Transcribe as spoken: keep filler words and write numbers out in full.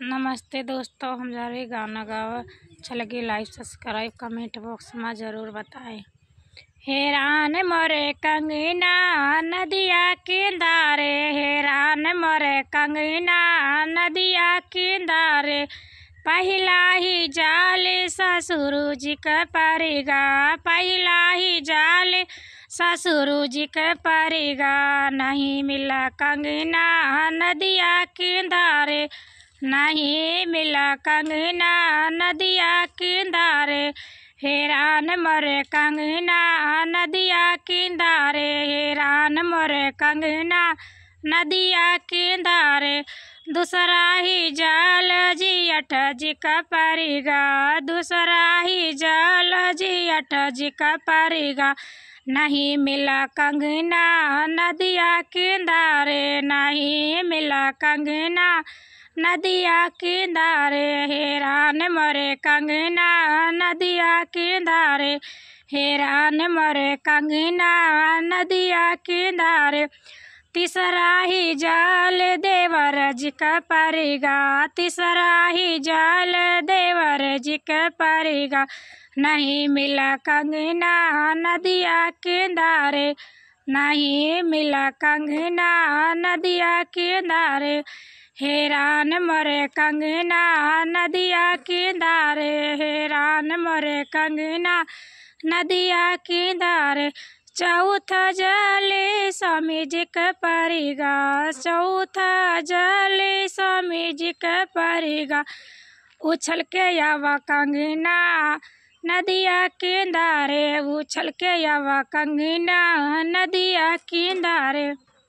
नमस्ते दोस्तों, हम जा रहे गाना गावा। अच्छा लगे, like, subscribe, comment box मा जरूर बताएं। हे रान मोरे कंगना नदिया किंदारे, हे रान मोरे कंगना नदिया किंदारे, पहिला ही जाल ससुर जी के परिगा, पहिला ही जाल ससुर जी के परिगा, नहीं मिला कंगना नदिया किंदारे, नहीं मिला कंगना नदिया किंदारे, हे रान मोरे कंगना नदिया किंदारे, हे रान मोरे कंगना नदिया किंदारे, दूसरा ही जाल जियठ जी का परिगा, दूसरा ही जाल जियठ जी का परिगा, नहीं मिला कंगना नदिया किंदारे, नहीं मिला कंगना नदिया किंदारे, हे रान मोरे कंगना नदिया किंदारे, हे रान मोरे कंगना नदिया किंदारे, तीसरा ही जाल देवर जी का परिगा, तीसरा ही जाल देवर जी का परिगा, नहीं मिला कंगना नदिया किंदारे, नहीं मिला कंगना नदिया किंदारे, हे रान मोरे कंगना नदिया किंदारे, हे रान मोरे कंगना नदिया किंदारे, चौथा जाल स्वामी जी के परिगा, चौथा जाल स्वामी जी के परिगा, उछल के आवा कंगना नदिया किंदारे, उछल के आवा कंगना नदिया किंदारे,